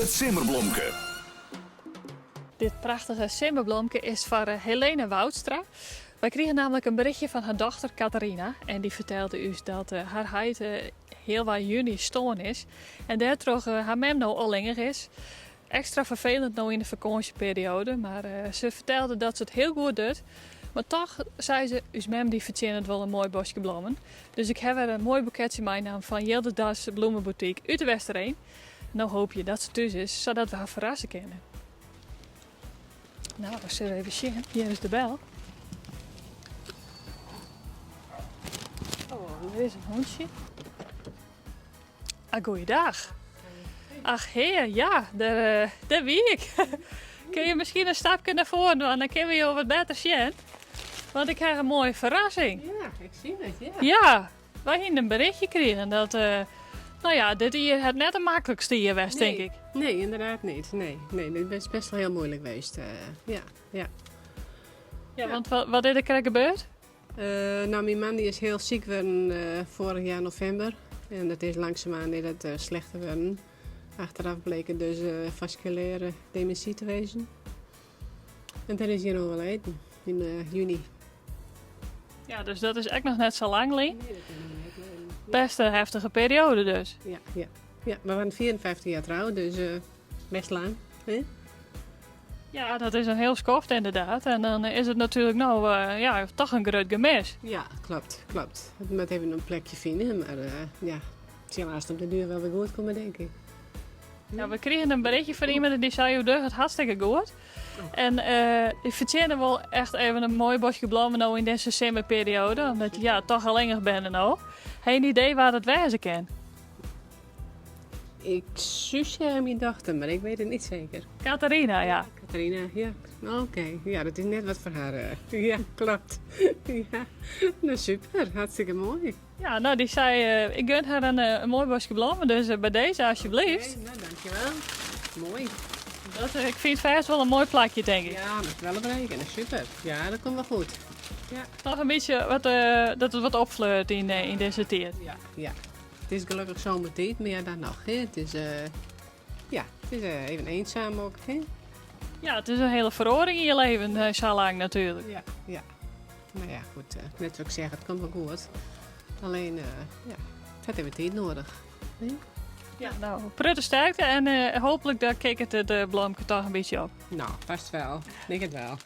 It simmerblomke. Dit prachtige simmerblomke is foar eh, Helene Woudstra. Wy krigen namelijk in berichtje fan har dochter Catharina en dy fertelde ús dat eh, har heit eh, healwei juny stoarn is en dêrtroch har mem no allinnich is. Ekstra ferfelend no yn de fakânsjeperioade, mar se fertelde dat se it hiel goed docht. Mar toch, sei se, ús mem dy fertsjinnet wol in moai boskje blommen. Dus ik ha wer in moai boeketsje meinaam fan Jilde Das Bloemenboutique út de Westereen. No hoopje dat se thús is, sadat we har ferrasse kinne. Nou, we sille even sjen. Hjir is de bel. Oh, der is in hûntsje. Ah, goeiedag. Ach hear, ja, dêr, eh, dêr wie ik. Kinne je miskien in stapke nei foaren dwaan, dan kinne we jo wat better sjen. Want ik ha in moaie ferrassing. Ja, ik zie het, ja. Ja, wy hiene in berichtje krigen dat, eh, no ja, dit jier hat net de maklikste jier west, tink ik. Nee, inderdaad niet. Nee, nee, dit is best wel heel moeilijk geweest. Eh, ja, ja. Ja, want wat, wat is der krekt gebeurd? Nou, myn man dy is hiel siik wurden foarich jaar novimber. En dat is langsumoan is dat slechter wurden. Achteraf bleek it dus vasculaire demintsy te wêzen. En dêr is hy oerleden yn juny. Ja, dus dat is ek noch net sa lang lyn. Nee, dat is noch net lang. Best in heftige perioade dus. Ja, ja. Ja, we waren 54 jaar trouwd, dus best lang. Hè? Ja, dat is in hiel skoft inderdaad. En dan is it natuerlik no ja, toch in grut gemis. Ja, klopt, klopt. It moat even in plekje fine, mar ja, it sil aanst op de duer wol wer goed komme, denk ik. Ja, we krigen in berichtje fan iemand dy sei, jo dogge it hartstikke goed. En ik fertsjinne wol echt even in moai boskje blommen no yn dizze simmerperioade, omdat ja, toch allinnich binne no. Ha je in idee wa't it wêze kin? Ik soe sizze myn dochter, mar ik wit it net seker. Catharina, ja. Catharina, ja. Oké, ja, dat is net wat foar har. Eh. Ja, klopt. Ja, nou super, hartstikke moai. Ja, nou dy sei, eh, ik gun har in, eh, in moai boskje blommen, dus by dizze alsjeblieft. Oké, nou dankjewel. Moai. Dat, ik fyn it fêst wol in moai plakje, tink ik. Ja, dat wel berekenen. Super. Ja, dat komt wol goed. Ja. Toch in bytsje wat, dat it wat opfleurt yn, yn dizze tiid. Ja, ja. It is gelokkich zomertiid, mar ja, dan noch. Hè. It is, ja, it is even eenzaam ook. Hè. Ja, it is in hiele feroaring yn je leven, sa lang natuerlik. Ja, ja. No ja, goed, net sa't ik zeg, it komt wol goed. Allinnich, ja, it hat even tiid nedich. Hè? Ja, nou, prutte sterkte en hooplik dan kicket it blomke toch in bytsje op. Nou, fêst wol. Tink it wol.